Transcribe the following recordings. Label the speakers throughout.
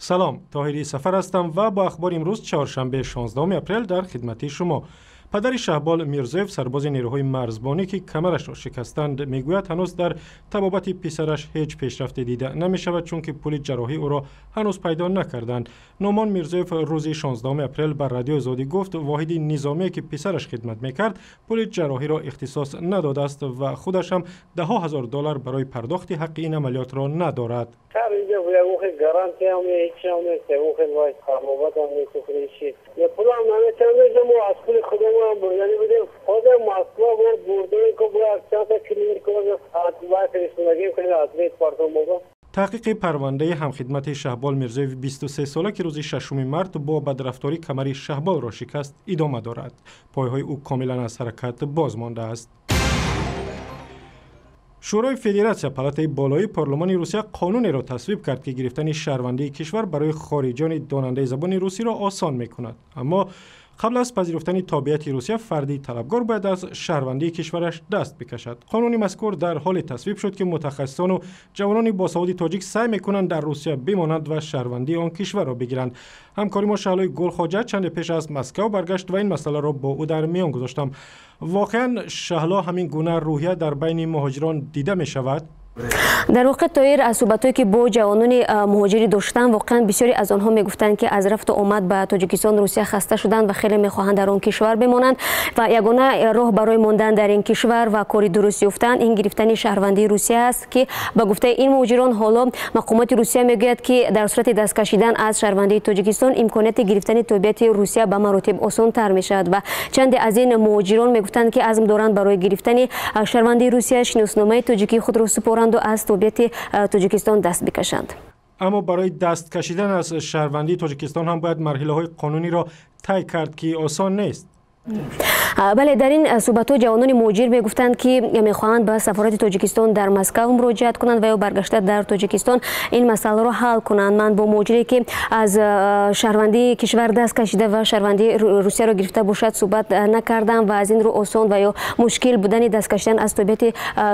Speaker 1: Салом, Тоҳири Сафар ҳастам ва бо ахбори имрӯз, чоршанбе, 16 апрел, дар хидмати шумо. Падари Шаҳбол Мирзоев, сарбози нерӯҳои марзбонӣ, ки камарашро шикастанд, мегӯяд, ҳанӯз дар табобати писараш ҳеҷ пешрафте дида намешавад, чунки пули ҷарроҳии ӯро ҳанӯз пайдо накарданд. Нӯъмон Мирзоев рӯзи 16 апрел ба Радиои Озодӣ гуфт, воҳиди низомие, ки писараш хидмат мекард, пули ҷарроҳиро ихтисос надодааст ва худаш ҳам даҳҳо ҳазор доллар барои пардохти ҳаққи ин амалиётро надорад.
Speaker 2: Гарантиям ҳечам нест, табобатам нест, пулам наметавонем, аз пули худамон бурдани будем. Ҳозир Москва бурдем, ки бояд чандта клиника фиристодагим кунем, аз партом.
Speaker 1: Таҳқиқи парвандаи ҳамхидмати Шаҳбол Мирзоев, 23 сола, ки рӯзи 6 март бо бадрафторӣ камари Шаҳболро шикаст, идома дорад. Пойҳои ӯ комилан аз ҳаракат боз мондааст. Шӯрои Федератсия, палатаи болоии парлумони Русия, қонунеро тасвиб кард, ки гирифтани шаҳрвандии кишвар барои хориҷиёни донандаи забони русиро осон мекунад. Аммо қабл аз пазируфтани тобеияти Русия фарди талабгор бояд аз шаҳрвандии кишвараш даст бикашад. Қонуни мазкур дар ҳоле тасвиб шуд, ки мутахассисону ҷавонони босаводи тоҷик саъй мекунанд дар Русия бимонанд ва шаҳрвандии он кишварро бигиранд. Ҳамкори мо Шаҳлои Гулхоҷа чанде пеш аз Москав баргашт ва ин масъаларо бо ӯ дар миён гузоштам. Воқеан, Шаҳло, ҳамин гуна рӯҳия дар байни муҳоҷирон дида мешавад?
Speaker 3: Дар воқеъ, Тоир, аз суҳбатҳое, ки бо ҷавонони муҳоҷирӣ доштам, воқеан бисёре аз онҳо мегуфтанд, ки аз рафту омад ба Тоҷикистон, Русия хаста шуданд ва хеле мехоҳанд дар он кишвар бимонанд ва ягона роҳ барои мондан дар ин кишвар ва кори дуруст ёфтан ин гирифтани шаҳрвандии Русия аст, ки ба гуфтаи ин муҳоҷирон ҳоло мақомоти Русия мегӯяд, ки дар сурати даст кашидан аз шаҳрвандии Тоҷикистон имконияти гирифтани тобеияти Русия ба маротиб осонтар мешавад. Ва чанде аз ин муҳоҷирон мегуфтанд, ки азм доранд барои гирифтани шаҳрвандии Русия шиносномаи тоҷикии худро супоранду аз тобеияти Тоҷикистон даст бикашанд.
Speaker 1: Аммо барои даст кашидан аз шаҳрвандии Тоҷикистон ҳам бояд марҳилаҳои қонуниро тай кард, ки осон нест.
Speaker 3: Бале, дар ин суҳбатҳо ҷавонони муҳоҷир мегуфтанд, ки мехоҳанд ба сафорати Тоҷикистон дар Москав муроҷиат кунанд ва ё баргашта дар Тоҷикистон ин масъаларо ҳал кунанд. Ман бо муҳоҷире, ки аз шаҳрвандии кишвар даст кашида ва шаҳрвандии Русияро гирифта бошад, суҳбат накардам ва аз ин рӯ осон ва ё мушкил будани даст кашидан аз тобеияти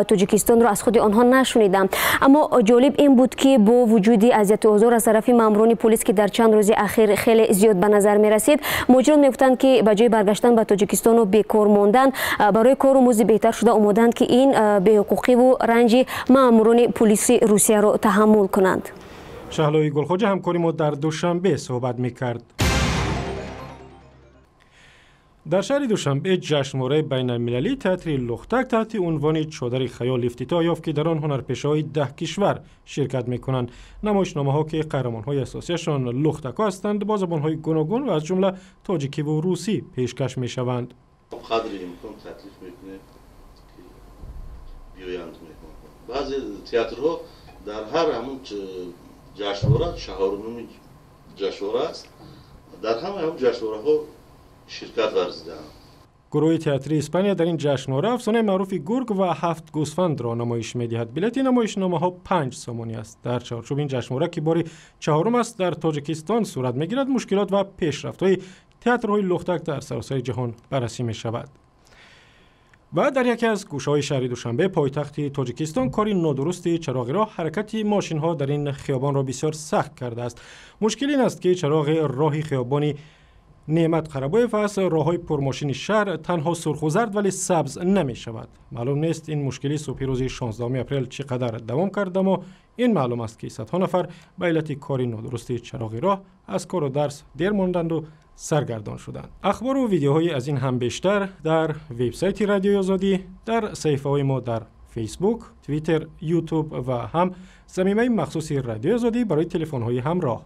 Speaker 3: Тоҷикистонро аз худи онҳо нашунидам. Аммо ҷолиб ин буд, ки бо вуҷуди азияту озор аз тарафи маъмурони полис, ки дар чанд рӯзи ахир хеле зиёд ба назар мерасид, муҳоҷирон мегуфтанд, ки ба ҷои баргаштан ба Тоҷикистону бекор мондан, барои кору музди беҳтар шуда омоданд, ки ин беҳуқуқиву ранҷи маъмурони пулиси Русияро таҳаммул кунанд.
Speaker 1: Шаҳлои Гулхоҷа, ҳамкори мо дар Душанбе, суҳбат мекард. Дар шаҳри Душанбе ҷашнвораи байналмилалии театри Лухтак таҳти унвони «Чодари хаёл» ифтитоҳ ёфт, ки дар он ҳунарпешаҳои 10 кишвар ширкат мекунанд. Намоишномаҳо, ки қаҳрамонҳои асосияшон лухтакҳо ҳастанд, бо забонҳои гуногун ва аз ҷумла тоҷикиву русӣ пешкаш мешаванд.
Speaker 4: Қадри имкон таклиф мекунем, ки биёянд меҳмонҳо. Баъзе театрҳо дар ҳар ҳамун ҷашнвора, чаҳорумин ҷашнвора аст, дар ҳама ҳамун ҷашнвораҳо ширкат варзидаанд.
Speaker 1: Гурӯҳи театрии Испания дар ин ҷашнвора афсонаи маъруфи «Гург ва ҳафт гӯсфандро» намоиш медиҳад. Билети намоишномаҳо 5 сомонӣ аст. Дар чорчӯби ин ҷашнвора, ки бори чаҳорум аст дар Тоҷикистон сурат мегирад, мушкилот ва пешрафтҳои театрҳои лухтак дар саросари ҷаҳон баррасӣ мешавад. Ва дар яке аз гӯшаҳои шаҳри Душанбе, пойтахти Тоҷикистон, кори нодурусти чароғи роҳ ҳаракати мошинҳо дар ин хиёбонро бисёр сахт кардааст. Мушкил ин аст, ки чароғи роҳи хиёбони Неъмат Қарабоев аз роҳҳои пурмошини шаҳр танҳо сурху зард, вале сабз намешавад. Маълум нест, ин мушкили субҳи рӯзи 16 апрел чӣ қадар давом кард, аммо ин маълум аст, ки садҳо нафар ба иллати кори нодурусти чароғи роҳ аз кору дарс дер монданду саргардон шуданд. Ахбору видеоҳои аз ин ҳам бештар дар вебсайти Радиои Озодӣ, дар саҳифаҳои мо дар Фейсбук, Твиттер, Ютуб ва ҳам замимаи махсуси Радиои Озодӣ барои телефонҳои ҳамроҳ.